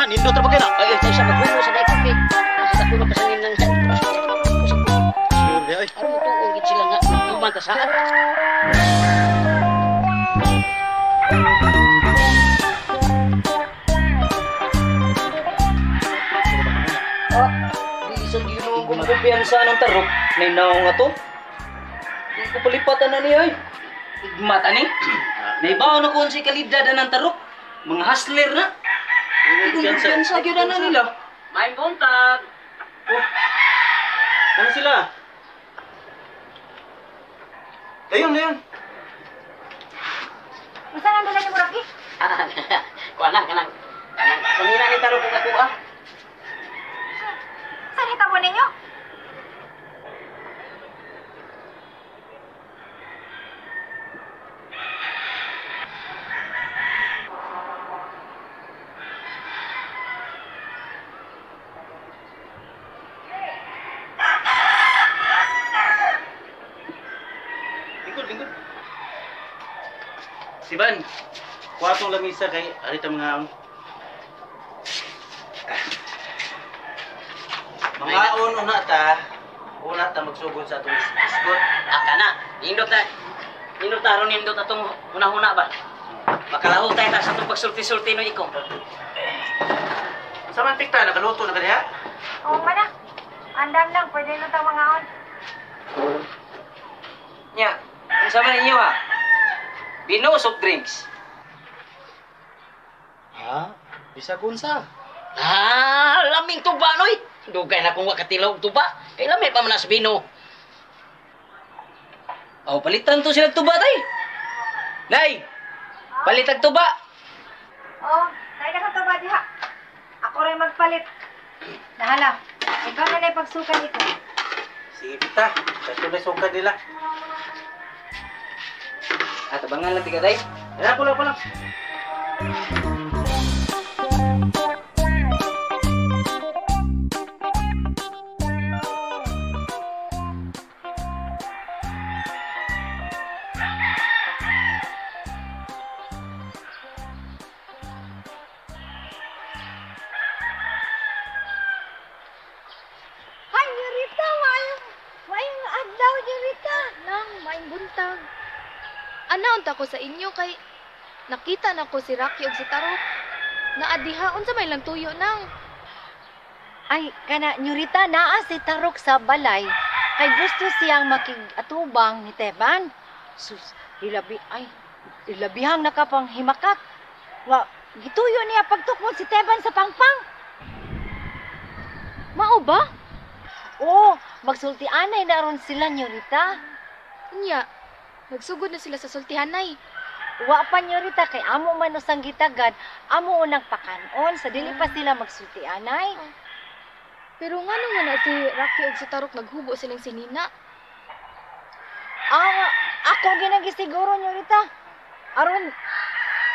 Nindot ra ba kay na? Ay, ay, sa maghubo sa daikok eh. Sa ako mapasangin lang siya. Sure di ay. Aron mutuon gid sila nga uban ta saan. Ah, di isang ginoo kong kumpiyansa ng tarok. Nainaw nga to. Di ko palipatan na niya ay. Igmat ani. Naibaw na ko si kalidad na ng tarok. Mga hustler na. Di ko kumpiyansa gyud na nila. May buntag. Oh. Ano sila? Dayon, dayon. Unsa nang dala ni Muraki? Kuha na, kanang. Kanang sanina ni tarok kung ako ah. Saan hitabo ninyo? Lingkod, lingkod. Siban, kuha tong lamisa kay arita mga Mga una ta, una ta magsugod sa atong isgot. Ah, kana. Nindot na. Nindot na aron nindot atong huna-huna ba. Makalaho tayo ta sa atong pagsulti-sulti no ikong. Sa man pikta nakaluto na ka diha? Oo man na. Andam lang, pwede na ta mangaon. Nya, unsa man ninyo ha? Bino soft drinks. Ha? Bisa kunsa. Ah, laming tuba noy. Dugay na kung wakatilaw og tuba. Kay lami pa man na sa bino. Oh, palitan to sila tuba tay. Nay, palitag tuba. Oo, tayo na ka ba diha. Ako rin magpalit. Nahala, ikaw na lang pagsukan iko. Sige pikta, sa sukad nila. Ah, tabangan lang tika tay. Ay, ako lang, ako lang. Hi, Nyorita! Maayong adlaw, Nyorita! Nang, maayong buntag. Ana unta ko sa inyo kay nakita na ko si Rocky ug si Tarok. Naadiha unsa may lang tuyo nang. Ay, kana, Nyorita, naa si Tarok sa balay. Kay gusto siyang makig-atubang ni Teban. Sus, ilabi, ay, ilabihang nakapang himakak. Wa, gituyo niya pagtukmod si Teban sa pangpang. Mao ba? Oo, magsultianay na ron sila, Nyorita. Unya, nagsugod na sila sa sultihanay. Wa pa, Nyorita, kay amo man usang gitagad, amo unang pakanon, sa dili pa sila magsultianay. Pero ngano nga na si Rocky ug si Tarok naghubo silang sinina? Ah, ako ginagisiguro, Nyorita. Aron,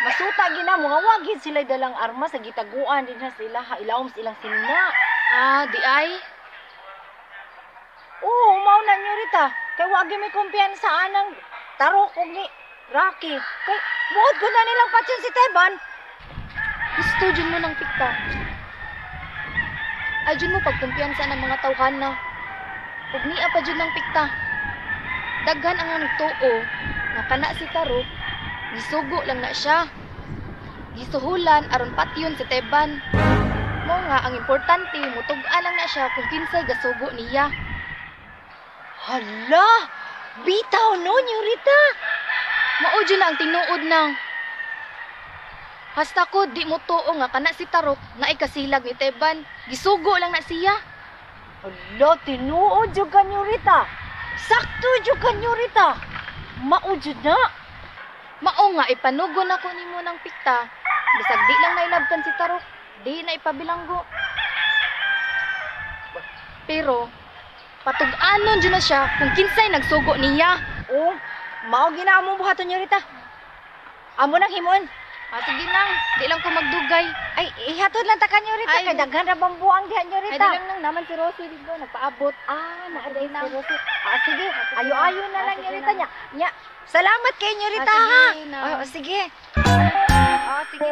masuta gina mo nga wagid sila dalang armas sa gitaguan din na sila, ha, ilawom silang sinina. Ah, di ay. Oo, mao na, Nyorita. Kay wagi may kumpiyansa anang Tarok ug ni Rocky. Kay buot ko na nilang patyon si Teban. Gusto jud mo ng pikta. Ay jud mo pagkumpiyansa ng mga tawhana. Ug niya pa jud ng pikta. Daghan ang nagtuo nga kana si Tarok, gisugo lang na siya. Gisuhulan aron patyon si Teban. Mao nga ang importante mutug-an lang na siya kung kinsay gasugo niya. Hala! Bitaw no, Nyorita! Mao jud na ang tinuod nang. Hasta ko di mo tuo nga kana si Tarok na ikasilag ni Teban. Gisugo lang na siya. Hala, tinuod jud ka, Nyorita. Sakto jud ka, Nyorita. Mao jud na. Mao nga ipanugon ako nimo ng pikta. Bisag di lang nailabtan si Tarok, di na ipabilanggo. Pero patug-anon jud na siya kung kinsay nagsugo niya. Oh, mao gina among buhaton, Nyorita. Amo nang himon. Ah, sige nang, di lang ko magdugay. Ay, ihatod lang ta ka, Nyorita. Ay. Kay daghan ra bang buang diha, Ay, Nyorita. di lang nang naman si Rosie, di ba? Nagpaabot. Ah, naaday Sige si nang. Rosie. Ah, sige. Ayo-ayo na Ah, lang, sige Nyorita nang. niya. Nya, salamat kay Nyorita, Ah, ha. sige, nang. Oh, sige. Oh, sige.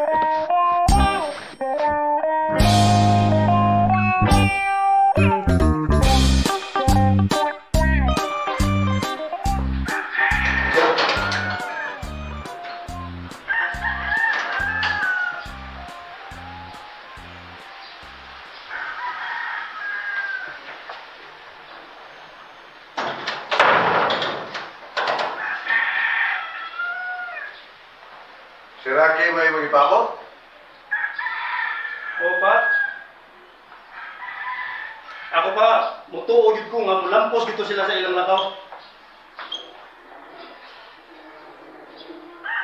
Si Rocky may magipako? O pa. Ako pa, mutuo gid ko nga mulampos gito sila sa ilang lakaw.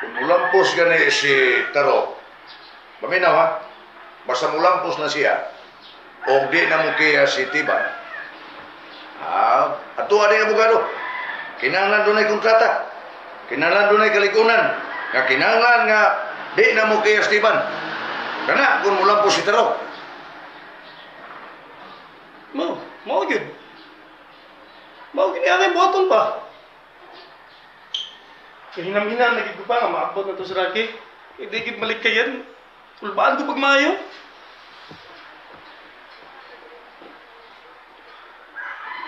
Kung mulampos gani si Tarok, paminaw ha? Basta mulampos na siya, o di na mo kiya si Tiban. Ah, ato ani abogado. Kinahanglan dunay kontrata. Kinahanglan dunay kaligunan. Nga kinahanglan nga di na mo kiya si Tiban. Kana kung mulampos si Tarok. Mo, mao gyud. Mao gyud ang buhaton pa. Kahinam-hinam na gid ko pa nga maabot na to si Rocky. Hindi gid malikayan. Kulbaan ko pagmayo.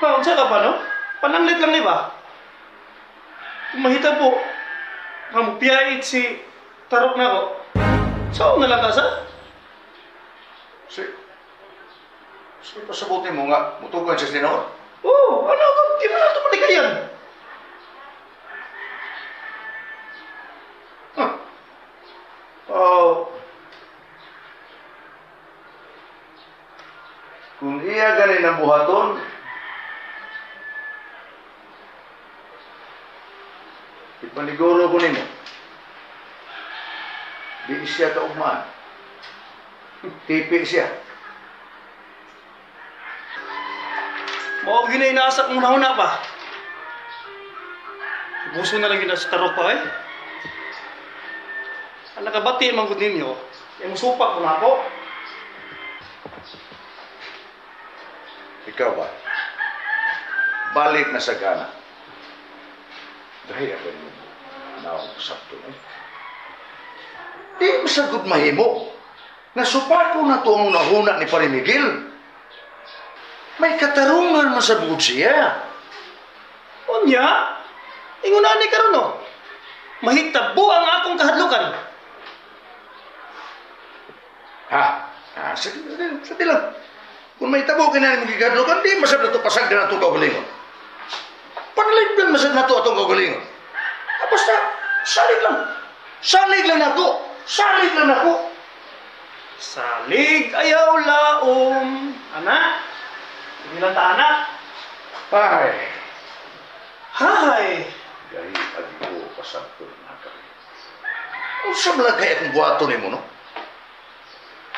Pa, unsa ka pa, no? Pananglit lang ni ba? Kung mahita po, nga mupiyait si Tarok na ako, saan na lang ka sa? Si pasabutin mo nga, mutugan siya sa tinuod? Oo, ano ako? Di mo na ito malikayan. Huh. Oh. Kung iya gani ng buhaton, ipaniguro ko nimo. Di siya kaugmaan. Tipi siya. Mao gyud na inaasa kong una-una pa. Buso na lang yun sa Tarok pa eh. Ang nakabati man gud ninyo, ay musupak ko na ako. Ikaw ba? Balik na sa gana. Dahil ako nimo naong sakto eh. Di masagod mahimo. Nasupako na to ang unahuna ni Pare Miguel. May katarungan man sa bukod siya. Unya, ingon na ni karon no. Mahitabo ang akong kahadlukan. Ha? Ah, sige, sige lang. Kung may tabo ka na imong gikahadlukan, di masab na to pasag na nato kaugalingon. Panaligdan masab na to atong kaugalingon. Ah, basta, salig lang. Salig lang nako. Salig lang nako. Salig ayaw laom. Ana, hindi lang ta anak. Ay. Hay. Gahi agi ko pasagto na kami. Unsa man lang kay akong buhaton nimo no?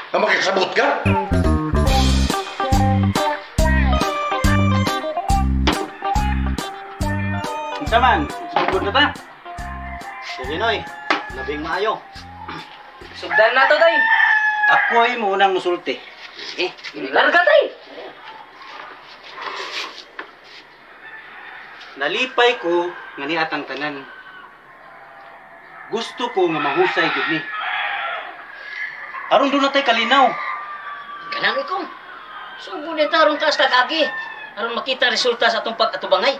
Nga makisabot ka? Unsa man? Sugod na ta? Sige noy, labing maayo. Sugdan na to tay. Ako'y muunang musulti. Eh, larga tay. Nalipay ko nga niatang tanan. Gusto ko nga mahusay gud ni. Aron doon na tay kalinaw. Kanang ikong. Sugod na ta aron taas kag-agi. Aron makita resulta sa atong pag-atubangay.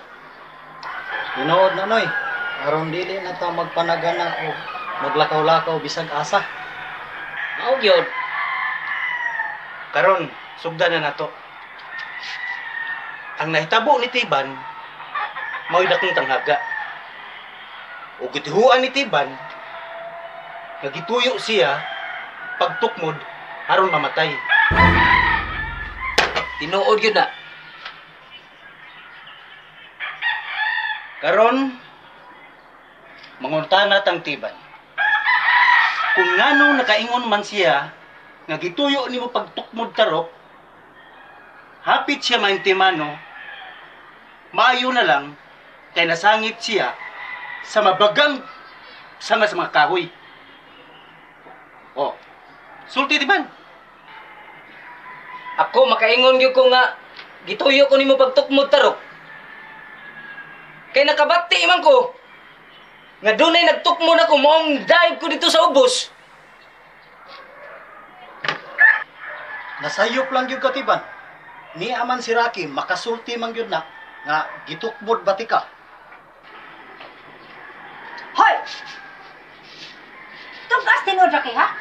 Tinuod na noy. Aron dili na ta magpanagana o maglakaw-lakaw bisag asa. Mao gyud. Karon, sugdan na nato. Ang nahitabo ni Tiban, mao'y dakong tanghaga. O gitihuan ni Tiban, nga gituyo siya pagtukmod aron mamatay. Tinuod gyud na. Karon, mangutana tang Tiban. Kung ngano nakaingon man siya nga gituyo nimo pagtukmod Tarok, hapit siya maintimano, maayo na lang kay nasangit siya sa mabagang sanga sa mga kahoy. Oh, sulti Tiban. Ako makaingon gyud ko nga gituyo ko nimo pagtukmod Tarok. Kay nakabati man ko nga dunay nagtukmod ako moong dive ko dito sa ubos. Nasayop lang gyud ka Tiban. Ni aman si Rocky makasulti man gyud na nga gitukmod ba ti ka? Hoy! Tugas tinuod Rocky ha?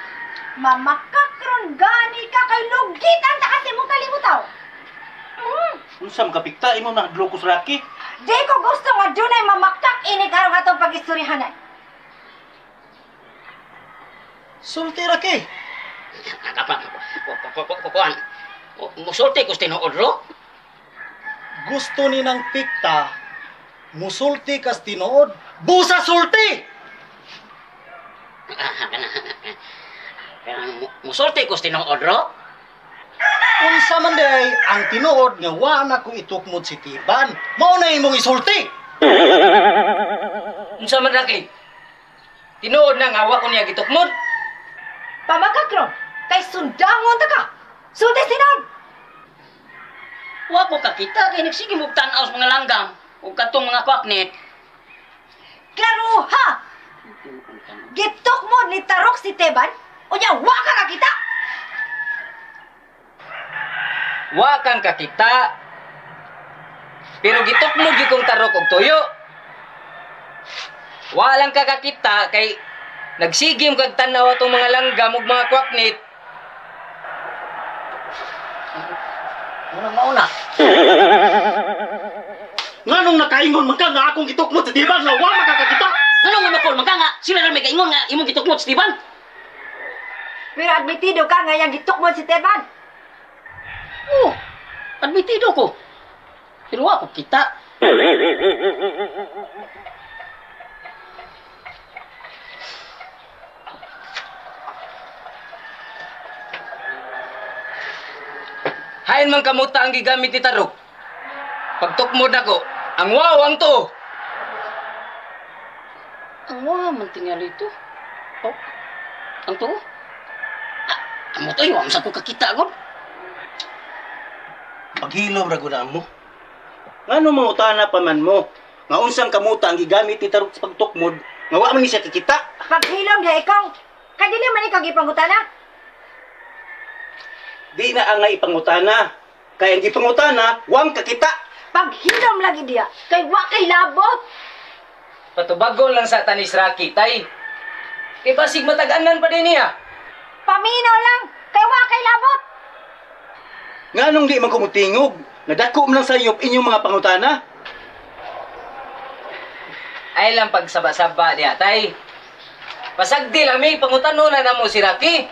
Mamakakron gani ka kay lugitan ta kasi mong kalimutaw. Unsa makapikta imo na hadlok ko sa Rocky? Di ko gusto nga dunay mamakak inig karong atong pag-istoryahanan. Sulti ra kay. Kuan. Musulti ko tinuod ro. Gusto ni nang pikta, musulti kas tinuod, busa sulti! Musulti ko tinuod ro. Unsa man day ang tinuod nga wa na ko itukmod si Tiban. Mao na imong isulti. Unsa man Rocky? Tinuod na nga wa ko niya gitukmod. Pamakakron, kay sundangon ta ka. Sulti tinuod. Wa ko kakita kay nagsige mo tan-aw sa mga langgam ug kadtong mga kwaknit. Klaro ha. Gitukmod ni Tarok si Teban, unya wa ka kakita. Wa kang kakita. Pero gitukmod gyud kong Tarok og tuyo. Wa lang ka kakita kay nagsigim kag tan-aw atong mga langgam ug mga kwaknit. Murag mauna. Nganong nakaingon man ka nga akong gitukmod si Tiban nga wa makakakita? Nganong manukol man ka nga sila ra may kaingon nga imong gitukmod si Tiban? Pero admitido ka nga yang gitukmod si Teban. Oh, admitido ko. Pero wa ko kita. Hain man kamuta ang gigamit ni Tarok. Pagtukmod nako, ang wow ang tuo. Ang wow man tingali ito. Oh, ang tuo. Ah, amo to, wa man sa ko kakita gud. Paghilom ra gud mo. Ngano mangutana pa man mo nga unsang kamuta ang gigamit ni Tarok sa pagtukmod nga wa man ni siya kakita? Paghilom diha ikaw. Kay dili man ikaw gipangutana. Di na ang nga ipangutana. Kay ang gipangutana, wang kakita. Paghilom lagi diha kay wa kay labot. Patubagon lang sa tanis Rocky, tay. Kay basig matag-anan pa din niya. Paminaw lang kay wa kay labot. Nganong di man kumutingog? Nadako man lang sayop inyong mga pangutana. Ay lang pagsaba-saba diha, tay. Pasagdi lang mi pangutano na namo si Rocky.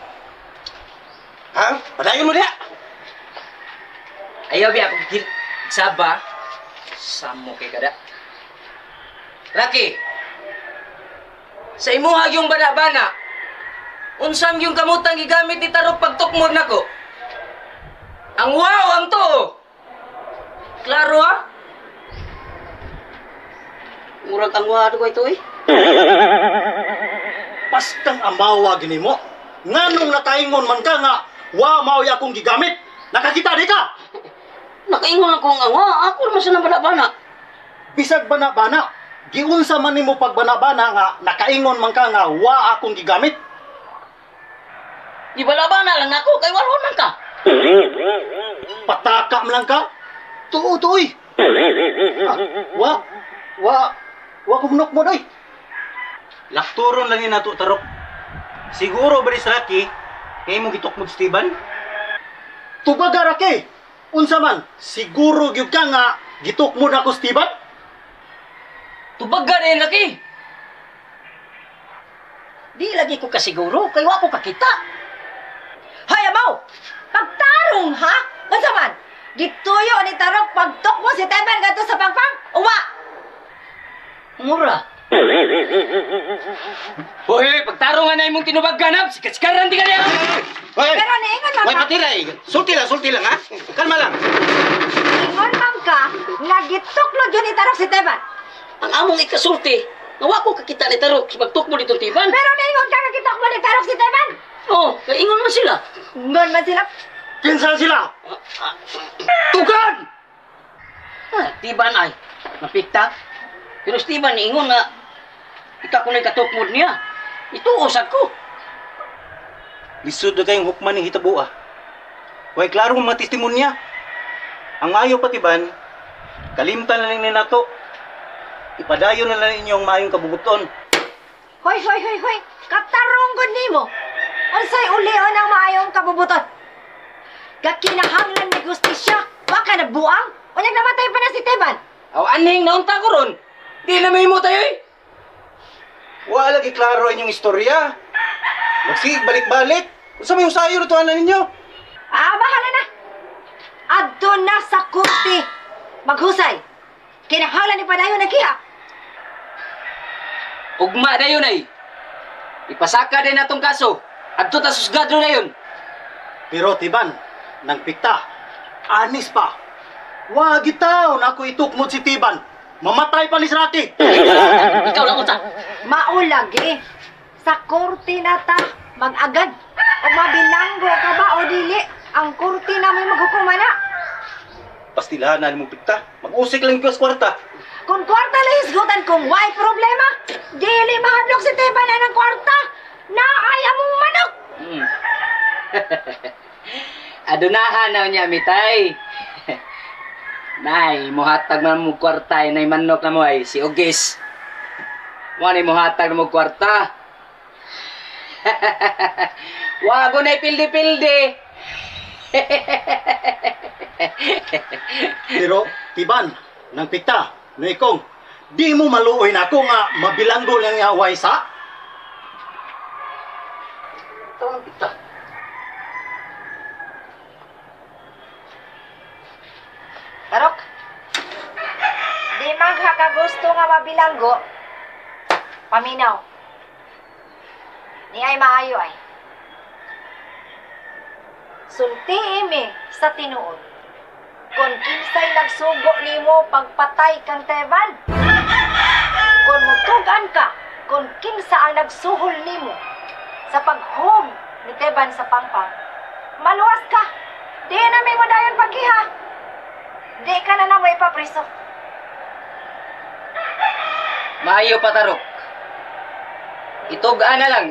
Ha? Padayon mo diha. Ayaw biya pag saba. Samo kay kada. Rocky. Sa imuha yung bana-bana. Unsam yung kamutang gigamit ni Tarok pagtukmod nako? Ang wow ang tuo. Klaro ha? Murag ang wow ko ito eh. Pastang amawa gini mo. Nganong nakaingon man ka nga wa maoy akong gigamit. Nakakita di ka? Nakaingon ako nga wa, ako man sa bana-bana. Bisag bana-bana, giunsa man nimo pagbana-bana nga nakaingon man ka nga wa akong gigamit. Di bana-bana lang nako kay walon man ka. Pataka man lang ka. Tuo tuoy. Ah, wa kumnok mo doy. Lakturon lang ni nato Tarok. Siguro ba ni Rocky kay imong gitukmod si Tiban? Tubaga Rocky. Unsa man, siguro gyud ka nga gitukmod ako si Tiban? Tubaga rin Rocky. Di lagi ko kasiguro kay wa ko kakita. Hoy amaw, pagtarong ha? Unsa man? Gituyo ni Tarok pagtukmod si Teban ngadto sa pangpang. Uwa. Mura. Hoy, pagtarong nga na imong tinubagan ha. Sikat-sikaran di ka niya. Hoy! Pero niingon man Hoy, ka. patira eh. Sulti lang ha. Kalma lang. Ingon man ka nga gitukmod yun ni Tarok si Teban. Ang among ikasulti, nga wa ko kakita ni Tarok sa pagtukmod itong Tiban. Pero niingon ka nga gitukmod ni Tarok si Teban. Oh, kay ingon man sila. Ingon man sila. Kinsa sila? Tugan! Ah, Tiban ay napikta. Pero si Tiban niingon nga ikaw ko na katukmod niya. Ito usag ko. Lisod na kayong hukman ng hitabo ah. Way klaro mga testimonya. Ang ayaw patiban, kalimtan na lang ni nato. Ipadayon na lang ninyo ang maayong kabubuton. Hoy, hoy, hoy, hoy. Katarong gud nimo. Unsay ulion ang maayong kabubuton? Gakinahanglan ni gustisya. Wa ka nabuang. Unyag namatay pa na si Teban. Aw anhing naunta ko ron. Di na may mo tayo eh. Wa lagi klaro inyong istorya. Magsige balik-balik. Unsa may usayo rito ana ninyo? Ah, bahala na. Adto na sa korte. Maghusay. Kinahanglan ni padayon ang kiha. Ugma dayon ay. Ipasaka din natong kaso. Adto ta susgado na yun. Pero Tiban, nang pikta, anis pa. Wa gitaw na ako itukmod si Tiban. Mamatay pa ni si Rocky. Ikaw lang unsa. Maulagi. Sa korte na ta mag-agad. O mabilanggo ka ba o dili, ang korte na may maghukuman na. Pastilahan na mo pikta. Mag-usik lang ko sa kwarta. Kung kwarta lang hisgutan kung why problema, dili mahadlok si Teban na ng kwarta. Naay among manok. Adunahan na niya mitay. Nay, muhatag man mo kwarta nay manok na mo ay si Ugis. Mo ni muhatag mo kwarta. Wago na pildi-pildi. Pero Tiban, nang pikta, noikong, di mo maluoy na ako nga mabilanggo lang nga way sa. Ikaw lang pikta. Tarok, di man ka gusto nga mabilanggo, paminaw. Ni ay maayo ay. Sulti imi sa tinuod. Kung kinsay nagsugo nimo pagpatay kang Teban. Kung mutugan ka, kung kinsa ang nagsuhol nimo sa paghog ni Teban sa pangpang, maluwas ka. Di na may madayon pagkiha. Di ka na na may ipapriso. Maayo pa Tarok. Itug-an na lang.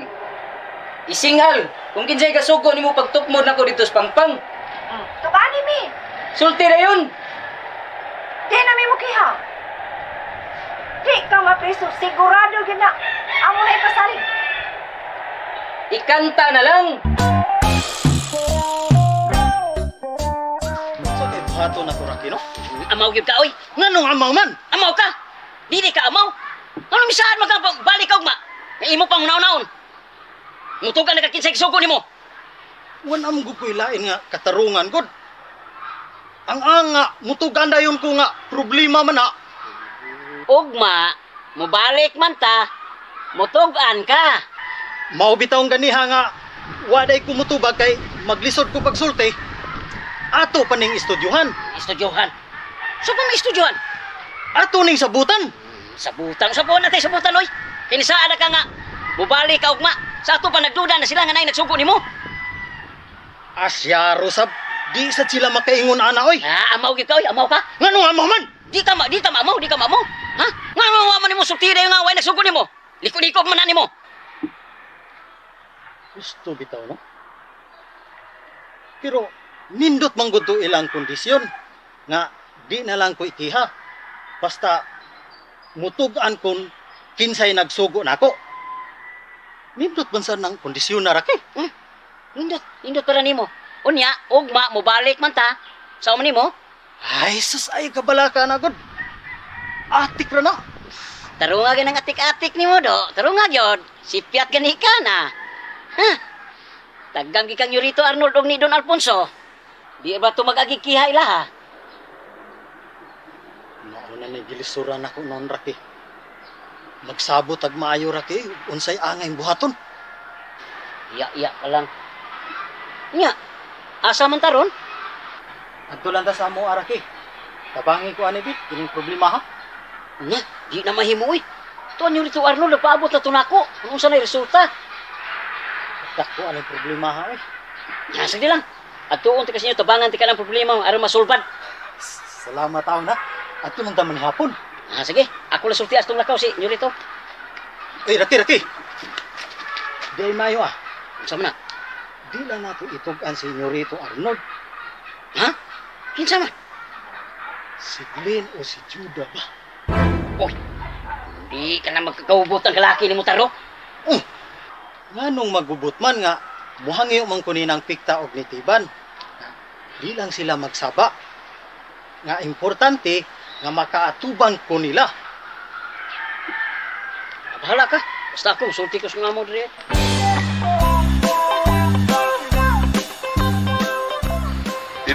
Isingal kung kinsay kasugo nimo pagtukmod nako dito sa pangpang. Tugani mi. Sulti na yun. Di na may mukiha. Di ka mapriso, sigurado gid na. Amo na ipasalig. Ikanta na lang. So kay buhaton na ko Rocky, no? Amaw gyud ka oy. Nganong amaw man? Amaw ka. Dili ka amaw. Anong misaan man ka balik ka ugma? Nga imo pang una-unaon. Mutugan na ka kinsay gisugo nimo. Wala mo gud ko'y lain nga katarungan gud. Ang anga, mutugan dayon ko nga problema man na. Ugma, mubalik man ta, mutug-an ka. Mao bitawng ganiha nga waday ko mutubag kay maglisod ko pagsulti. Ato pa ning estudyohan. Estudyohan. So pa may estudyohan? Ato ning sabutan. Sabutan, sabutan natin sabutan oy. Kinsaan na ka nga mubalik ka ugma. Sa ato pa nagduda na sila nga naay nagsugo nimo. Asyaro sab, di sad sila makaingon ana oy. Ah, amaw gyud ka oy, amaw ka. Nganong amaw man? Di ka maamaw, di ka maamaw. Ha? Ngano wa man nimo sulti dayon nga way nagsugo nimo? Liko-liko man na nimo. Gusto bitaw no? Pero nindot man gud to ilang kondisyon nga di na lang ko ikiha. Basta mutug-an kon kinsay nagsugo nako. Nindot man sa nang kondisyon na raki. Nindot, nindot para nimo. Unya, ugma mobalik man ta. Sa man nimo? Ay sus ay kabalaka na gud. Atik ra na. Tarunga gyud ang atik-atik nimo do. Tarunga gyud. Sipyat gani ka na. Ha? Tagang gikang Yurito Arnold og ni Don Alfonso. Di ba to mag-agi kiha ila ha? Mao na ni gilisuran ako noon raki. Magsabot ag maayo raki unsay angay buhaton. Iya-iya ka lang. Nya, asa man taron? Adto lang ta sa amo araki. Tabangi ko ani bit kining problema ha. Nya, di na mahimo oy. Tuan Yurito Arnold nagpaabot na tunako. Unsa na resulta? Dako ani problema ha oy. Nya, sige lang. Adtuon ti kasi inyo tabangan ti ka ng problema aron masulbad. Salamat taon na. Adto lang ta man hapon. Ah, sige. Ako lang sulti astong lakaw si Yurito. Uy, Raki, Raki. Di ay maayo ah. Unsa man na? Di lang nato itug-an si Nyorito Arnold. Ha? Kinsa man? Si Glenn o si Judah ba? Oy. Di ka na magkakaubot ang kalaki nimo Tarok. Oh, nganong magubot man nga muhangyo man kunin ang pikta og nitiban. Di lang sila magsaba. Nga importante nga makaatubang ko nila. Bahala ka. Basta ako, sulti ko sa nga mo diri.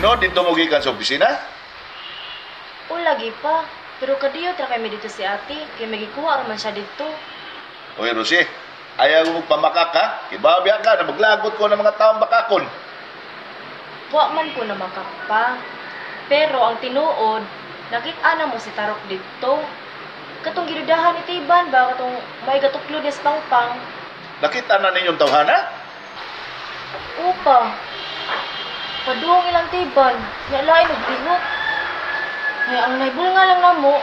Tinuod dito mo gikan sa opisina? O lagi pa. Pero kadiyo tra kay mi dito si ate, kay magikuha ra man siya didto. Oy, Rosie, ayaw mo magpamakak ha? Kibabya ka na maglagot ko ng mga taong bakakon. Wa man ko na makakpa. Pero ang tinuod, nakita na mo si Tarok didto. Katong gidudahan ni Tiban ba katong may gatuklod niya sa pangpang. Nakita na ninyong tawhana? Opa. Paduong ilang Tiban, nya lain og lihok. Kaya ang naibol nga lang namo,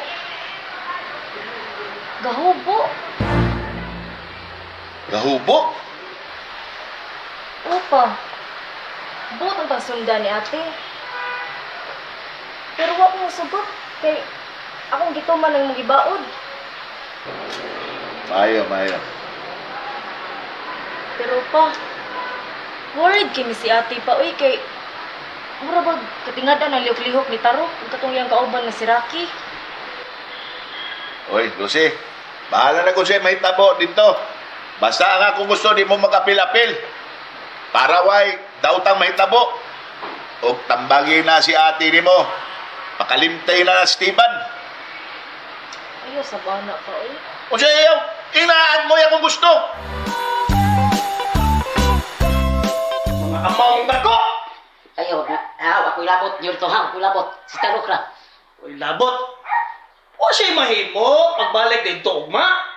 gahubo. Gahubo? Opa. Buot ang pagsundan ni ate. Pero wa ko mosugot kay akong gituman ang magibaod. Maayo, maayo. Pero pa, worried kini si ate pa uy kay mura bag katingad-an ang lihok-lihok ni Tarok ug katong iyang kauban nga si Rocky. Oy, Rosie, bahala na kung siya mahitabo dito. Basta ang akong gusto, di mo magapil-apil. Para way, dautang mahitabo. O tambagi na si ate ni mo. Pakalimtay na na si Tiban. Ayaw sa bana pa uy. O siya ayaw, inaan mo yan kung gusto. Mga amaw mong dako! Ayaw, na, ako'y labot, Nyorito ha, ako'y labot. Si Tarok ra. Uy, labot! Wa siya mahimo pagbalik dito ugma.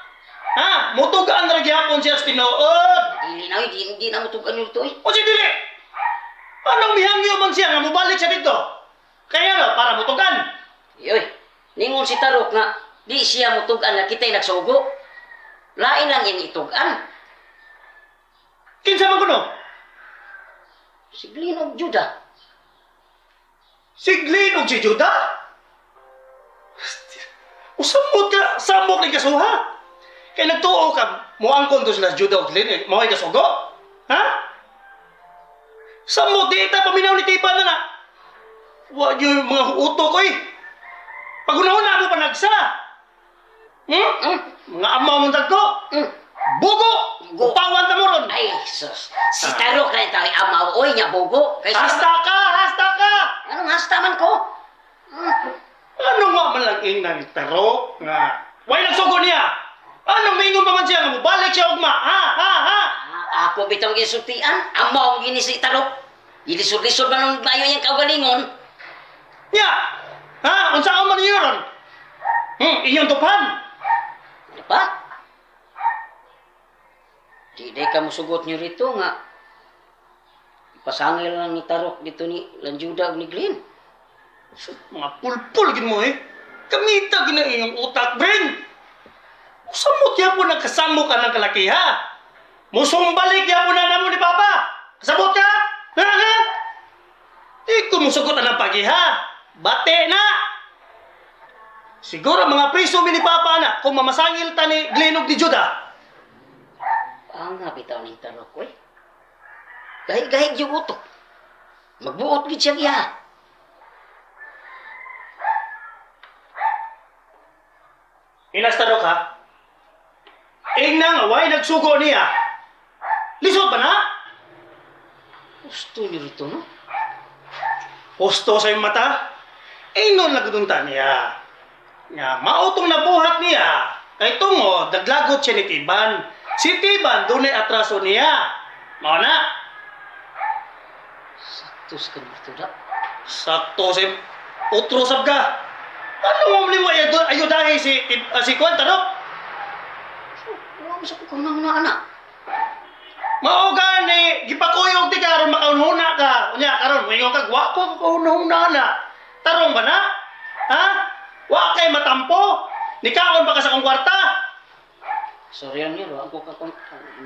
Ha? Mutugaan ra gyapon siya sa tinuod. Dili na, di na mutugan Nyorito eh. O siya dili! Anong mihangyo man siya nga mubalik siya dito? Kaya no, para mutugan. Yoy, ningon si Tarok nga, di siya mutugan nga kita'y nagsugo. Lain lang yung itugan. Kinsa man kuno? Si Glenn og Judah. Si Glenn og si Judah? Usamot ka, samok ni kasuha. Kay nagtuo ka, muangkon to sila Judah og Glenn, eh, mao'y kasugo. Ha? Samot, di ita paminaw ni Tiba na na. Wa yung mga utok ko eh. Pagunahon na mo panagsa. Hmm? Mga amaw mong tagko. Bugo! Bugo. Upawan ta mo ron. Ay, sus. Si Tarok rin tayo amaw, oy niya bugo. Kay Hasta ka! Hasta ka! Anong hasta man ko? Ano nga man lang ingnan ni Tarok nga? Way nagsugo niya! Anong mingon pa man siya nga mubalik siya ugma? Ha? Ha? Ha? Ah, ako bitong gisultian, amaw gini si Tarok. Gilisod-lisod man ang bayo niyang kaugalingon. Nya! Ha? Unsa man ninyo ron? Inyong tuphan! Ano pa? Di day ka musugot niyo rito nga. Ipasangil lang ni Tarok dito ni Lanjuda ug ni Glenn. Mga pulpul gin mo eh. Kamita gina inyong utak, Bren! Usamot yapon nagkasamo ka ng kalaki, ha? Musumbalik yapon na namo ni Papa! Kasabot ka? Ha, ha? Di ko musugot ang pagiha. Bate na! Siguro mga priso mi ni Papa na kung mamasangil ta ni Glenn ug ni Judah. Ang bitaw ni Tarok, oy. Gahig-gahig yung utok. Magbuot gid siya iya. Inas Tarok ha? Ingna nga way nagsugo niya. Lisod ba na? Gusto niyo rito, no? Husto sa iyong mata. Ingnon lang gudunta niya. Nga mautong nabuhat niya. Kay tungo, daglagot siya ni Tiban. Si Tiban, dunay atraso niya. Mao na. Sakto sa kanito da. Sakto sa utro sab ka. Ano mo mo ayudahi si Kwan, Tarok? Wa mo sa kung na anak. Mao gani, gipakuyog di ka aron makaunhuna ka. Unya karon moingon ka, wa ko kaunhuna na. Tarong ba na? Ha? Wa kay matampo? Nikaon ba ka sa akong kwarta? Sorry lang yun, ako ka kung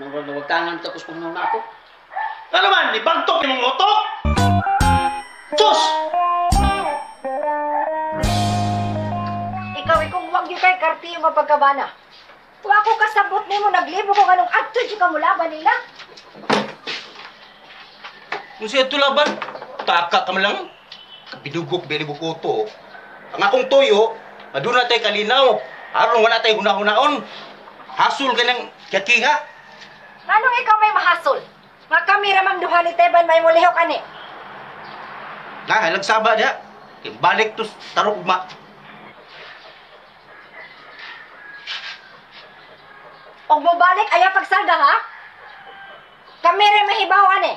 nagtangan tapos kung na ako. Ano man, ibagtok imong utok? Sus! Ikaw ikong wag yung kay Karti yung mapagkabana. Wa ko kasabot nimo naglibo ko anong adto jud ka mulaban nila. Kung siya ito laban, taka ka man lang. Binugok, binugok to. Ang akong toyo, aduna tayo kalinaw. Aron wala tayo huna-hunaon. Hasol ka ng kakiha. Nganong ikaw may mahasol? Nga kami ramang duha ni Teban may mulihok ani. Na, halang saba diha. Kay balik to tarok ugma. Og mobalik ayaw pagsarga ha? Kami rin mahibawan eh.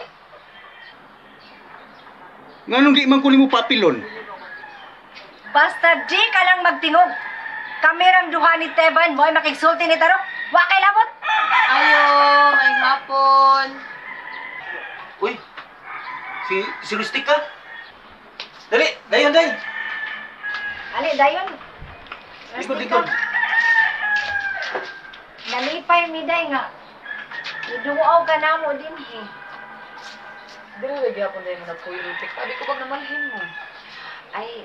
Nganong di man ko nimo papilon? Basta di ka lang magtingog. Kami rang duha ni Teban, mo'y makigsulti ni Tarok. Wa kay labot. Ayo, may hapon. Uy, si Rustica. Dali, dayon, day. Ali, dayon. Likod, Rustica. likod. Nalipay mi day nga. Iduaw ka na mo din eh. Dili ra gyapon dai mo nagpuyo Tik. Abi ko bag namalhin mo. Ay,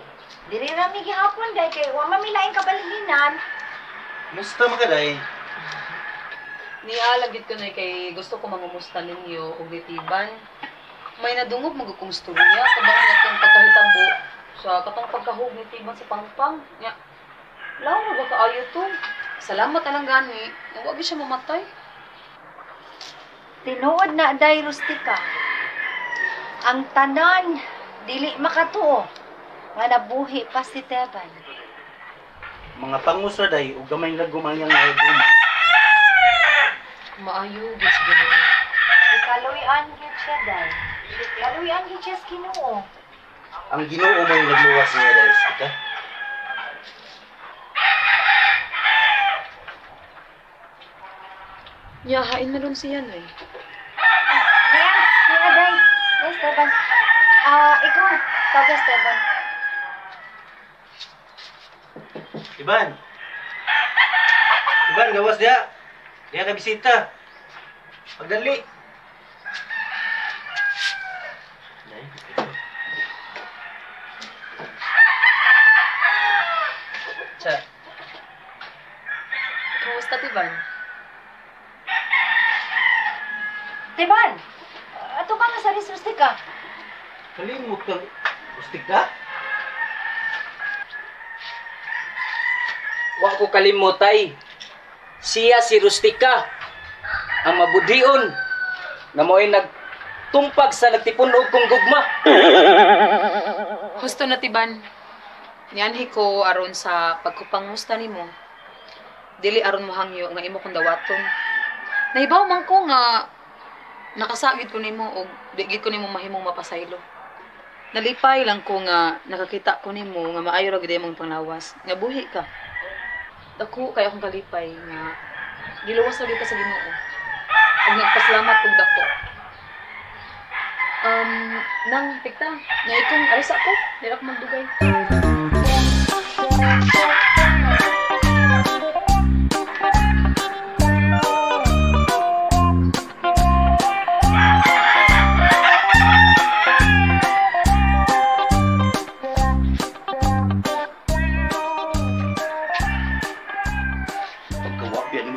diri ra mi gihapon day kay wa man mi laing kabalhinan. Musta man ka, day? Niala gid ko na kay gusto ko mangumusta ninyo og nitiban. May nadungog man kong storya kabang atong pagkahitabo sa katong pagkahug ni Tiban sa pangpang. Nya. Law ra ba kaayo to? Salamat na lang gani. Wa gyud siya mamatay. Tinuod na day Rustica. Ang tanan dili makatuo nga nabuhi pa si Teban. Mga pangus ra day ug gamay lagom ang iyang nahiguma. Maayo gyud sa Ginoo. Kaluy-an gyud siya day. Kaluy-an gyud siya sa Ginoo. Ang Ginoo may nagluwas niya day, Rustica. Nya hain na ron siya nay. Niya, niya day. Day Esteban. Ah, ikaw, taga Esteban. Iban. Iban, gawas diha. Diha ka bisita. Pagdali. Day. Sa Kumusta Tiban? Teban, ato ka nga sa Rustica. Kalimot kang Rustica? Wa ko kalimotay. Siya si Rustica. Ang mabudion na mo'y nagtumpag sa nagtipunog kong gugma. Husto na Tiban. Nianhi ko aron sa pagkupangusta nimo. Dili aron mohangyo nga imo kong dawaton. Nahibaw man ko nga nakasagid ko nimo og di gid ko nimo mahimong mapasaylo. Nalipay lang ko nga nakakita ko nimo nga maayo ra gid imong panglawas, nga buhi ka. Dako kay akong kalipay nga giluwas ra gid ka sa Ginoo. Ug nagpasalamat og dako. Nang pikta, nga ikong alis ako, dili ako magdugay.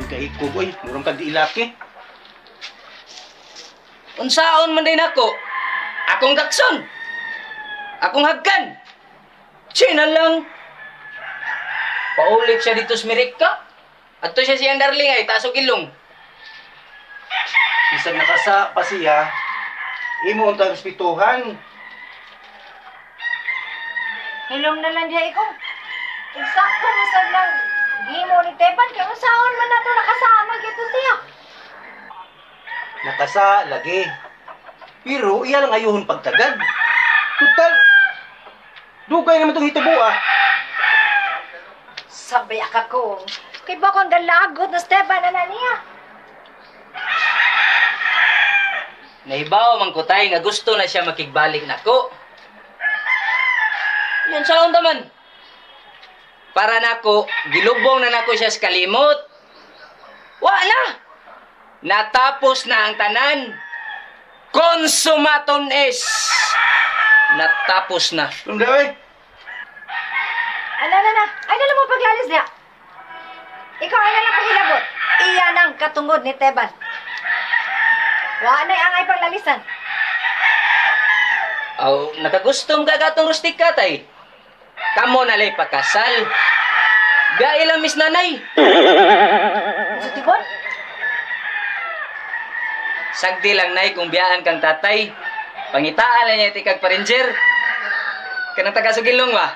Kahikog, oy, murang kag di ilaki. Unsaon man din ako? Akong gakson. Akong hagkan. China lang. Paulit siya dito sa Amerika. Adto siya siyang darling ay taas og ilong. Bisag nakasa pa siya, imo untang respetuhan. Hilom na lang diha ikaw. Eksakto mo sad lang gimo ni Teban kay unsaon man nato nakasama gito siya. Nakasa lagi. Pero iya lang ayuhon pagtagad. Total dugay naman tong hitabo ah. Sabay ka ko. Kay ba kung galagot na Esteban ana niya? Nahibaw man ko tay nga gusto na siya makigbalik nako. Yan saon ta man. Para nako, gilubong na nako siya sa kalimot. Wa na. Natapos na ang tanan. Consumatum est. Natapos na. Lumdaw eh. Ala na na. Ay na lang mo paglalis niya. Ikaw ay na lang paghilabot. Iya nang katungod ni Teban. Wa na ang ay paglalisan. Aw, nakagustom ka gatong rustika tay. Kamo na lay pakasal. Gailang mis nanay. Sa tibon? Sagdi lang nay kung biyaan kang tatay. Pangitaan na niya tikag parinjer. Kanang taga Sugilong ba?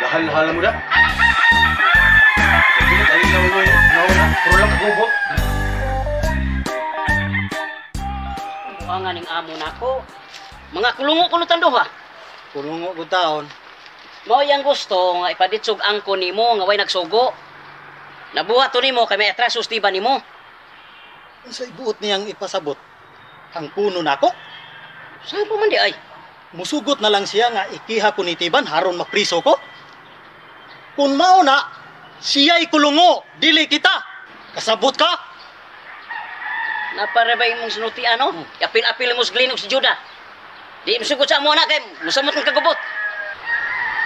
Lahal-hal mo na. Alin na mo na, puro lang kagubot. Buangan ning amo nako. Mga kulungo kuno tanduha. Kulungo gud taon. Mao yang gusto nga ipaditsog angko nimo nga way nagsugo. Nabuhat to nimo kay may atrasos tiba nimo. Unsay buot niyang ipasabot? Ang puno nako. Saan pa man di ay? Musugot na lang siya nga ikiha ko ni Tiban haron mapriso ko. Kung mao na, siya'y kulungo, dili kita. Kasabot ka? Napare ba imong sinuti ano? Apil-apil mo sa Glenn ug si Judah. Di musugot sa amo na kay musamot ng kagubot.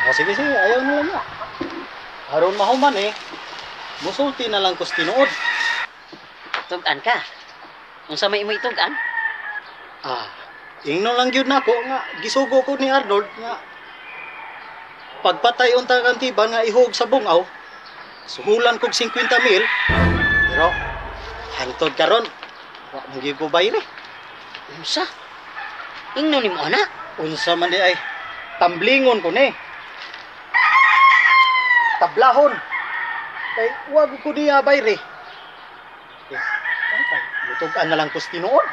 O sige, sige, ayaw na lang niya. Haron mahuman eh. Musulti na lang kus tinuod. Tugan ka. Unsa may imo itugan? Ah, ingno lang gyud nako nga gisugo ko ni Arnold nga pagpatay unta kang Tiban nga ihog sa bungaw. Suhulan kog 50 mil. Pero hangtod karon wa man gyud ko bayre. Unsa? Ingno nimo ana? Unsa man di ay tamblingon ko ni. Tablahon. Kay wa ko niya bayre. Eh, ay, Mutug-an na lang kus tinuod.